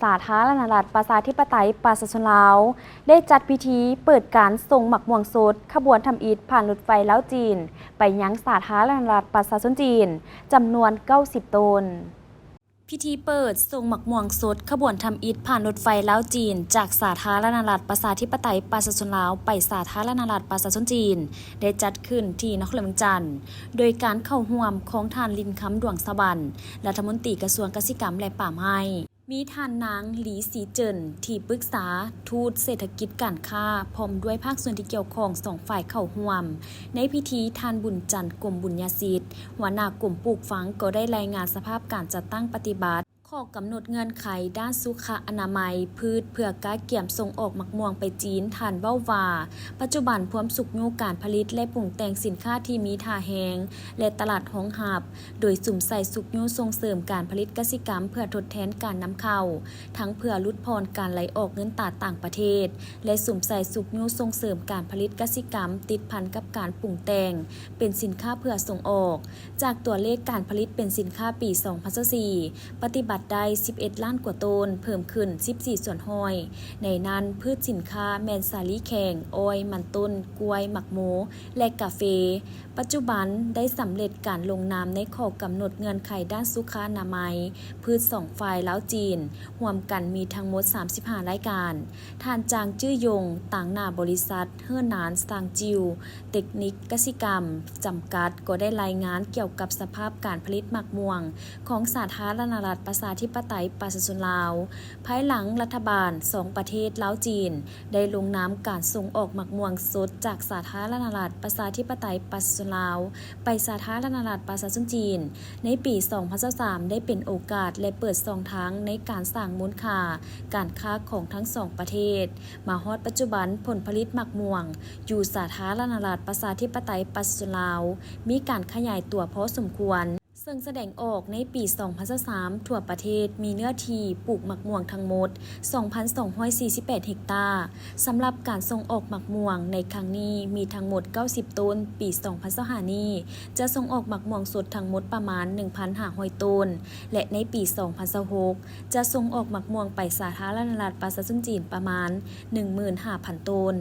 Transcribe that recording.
ສາທາລະນະລັດ ປະຊາທິປະໄຕ ປະຊາຊົນລາວ ໄດ້ຈັດພິທີເປີດການສົ່ງໝາກມ່ວງສົດ ຂະບວນທຳອິດຜ່ານລົດໄຟລາວ-ຈີນ ໄປຍັງສາທາລະນະລັດ ປະຊາຊົນຈີນ ຈຳນວນເກົ້າສິບໂຕນ. ພິທີເປີດສົ່ງໝາກມ່ວງສົດ ຂະບວນທຳອິດຜ່ານລົດໄຟລາວ-ຈີນ ຈາກສາທາລະນະລັດ ປະຊາທິປະໄຕ ປະຊາຊົນລາວ ໄປສາທາລະນະລັດ ປະຊາຊົນຈີນ ໄດ້ຈັດຂຶ້ນທີ່ນະຄອນຫຼວງວຽງຈັນ ໂດຍການເຂົ້າຮ່ວມຂອງທ່ານ ລິນຄຳ ດວງສະຫວັນ ລັດຖະມົນຕີກະຊວງກະສິກຳ ແລະ ປ່າໄມ້. ມີທ່ານນາງ ຫຼີ ສີເຈິນ ທີ່ປຶກສາທູດເສດຖະກິດການຄ້າ ພ້ອມດ້ວຍພາກສ່ວນທີ່ກ່ຽວຂ້ອງສອງຝ່າຍເຂົ້າຮ່ວມ. ໃນພິທີ ທ່ານ ບຸນຈັນ ກົມບຸນຍາສິດ ຫົວໜ້າກົມປູກຝັງ ກໍໄດ້ລາຍງານສະພາບການຈັດຕັ້ງປະຕິບັດ ຂໍ້ກຳນົດເງື່ອນໄຂດ້ານສຸຂະອະນາໄມພືດ ເພື່ອກະກຽມສົ່ງອອກໝາກມ່ວງໄປຈີນ. ທ່ານເວົ້າວ່າ ປັດຈຸບັນພວມຊຸກຍູ້ການຜະລິດ ແລະ ປຸງແຕ່ງສິນຄ້າທີ່ມີທ່າແຮງ ແລະ ຕະຫຼາດຮອງຮັບ ໂດຍສຸມໃສ່ຊຸກຍູ້ສົ່ງເສີມການຜະລິດກະສິກຳ ເພື່ອທົດແທນການນຳເຂົ້າ ທັງເພື່ອຫຼຸດຜ່ອນການໄຫຼອອກເງິນຕາຕ່າງປະເທດ ແລະ ສຸມໃສ່ຊຸກຍູ້ສົ່ງເສີມການຜະລິດກະສິກຳ ຕິດພັນກັບການປຸງແຕ່ງເປັນສິນຄ້າເພື່ອສົ່ງອອກ. ຈາກຕົວເລກການຜະລິດເປັນສິນຄ້າປີສອງພັນຊາວສີ່ ປະຕິບັດໄດ້ສິບເອັດລ້ານກວ່າໂຕນ, ເພີ່ມຂຶ້ນສິບສີ່ສ່ວນຮ້ອຍ. ໃນນັ້ນ ພືດສິນຄ້າແມ່ນສາລີແຂງ, ອ້ອຍ, ມັນຕົ້ນ, ກ້ວຍ, ໝາກໂມ ແລະ ກາເຟ. ປັດຈຸບັນໄດ້ສຳເລັດການລົງນາມໃນຂໍ້ກຳນົດເງື່ອນໄຂດ້ານສຸຂະອະນາໄມພືດສອງຝ່າຍລາວ-ຈີນ ຮ່ວມກັນມີທັງໝົດສາມສິບຫ້າລາຍການ. ທ່ານ ຈາງ ຈື່ຢົງ ຕາງໜ້າບໍລິສັດ ເຮີໜານ ຊາງຈິວ ເຕັກນິກກະສິກຳ ຈຳກັດ ກໍໄດ້ລາຍງານກ່ຽວກັບສະພາບການຜະລິດໝາກມ່ວງຂອງສາທາລະນະລັດ ປະຊາທິປະໄຕ ປະຊາຊົນລາວ ພາຍຫຼັງລັດຖະບານສອງປະເທດລາວ-ຈີນ ໄດ້ລົງນາມການສົ່ງອອກໝາກມ່ວງສົດຈາກສາທາລະນະລັດ ປະຊາທິປະໄຕ ປະຊາຊົນລາວ ໄປສາທາລະນະລັດ ປະຊາຊົນຈີນ ໃນປີສອງພັນຊາວສາມ ໄດ້ເປັນໂອກາດ ແລະ ເປີດຊ່ອງທາງໃນການສ້າງມູນຄ່າການຄ້າຂອງທັງສອງປະເທດ. ມາຮອດປັດຈຸບັນ, ຜົນຜະລິດໝາກມ່ວງຢູ່ສາທາລະນະລັດ ປະຊາທິປະໄຕ ປະຊາຊົນລາວ ມີການຂະຫຍາຍຕົວພໍສົມຄວນ. ເຊິ່ງສະແດງອອກໃນປີສອງພັນຊາວສາມ ທົ່ວປະເທດມີເນື້ອທີ່ປູກໝາກມ່ວງທັງໝົດສອງພັນສອງຮ້ອຍສີ່ສິບແປດເຮັກຕາ. ສຳລັບການສົ່ງອອກໝາກມ່ວງໃນຄັ້ງນີ້ມີທັງໝົດເກົ້າສິບໂຕນ, ປີສອງພັນຊາວຫ້ານີ້ຈະສົ່ງອອກໝາກມ່ວງສົດທັງໝົດປະມານໜຶ່ງພັນຫ້າຮ້ອຍໂຕນ ແລະ ໃນປີສອງພັນຊາວຫົກ ຈະສົ່ງອອກໝາກມ່ວງໄປສາທາລະນະລັດປະຊາຊົນຈີນປະມານໜຶ່ງໝື່ນຫ້າພັນໂຕນ.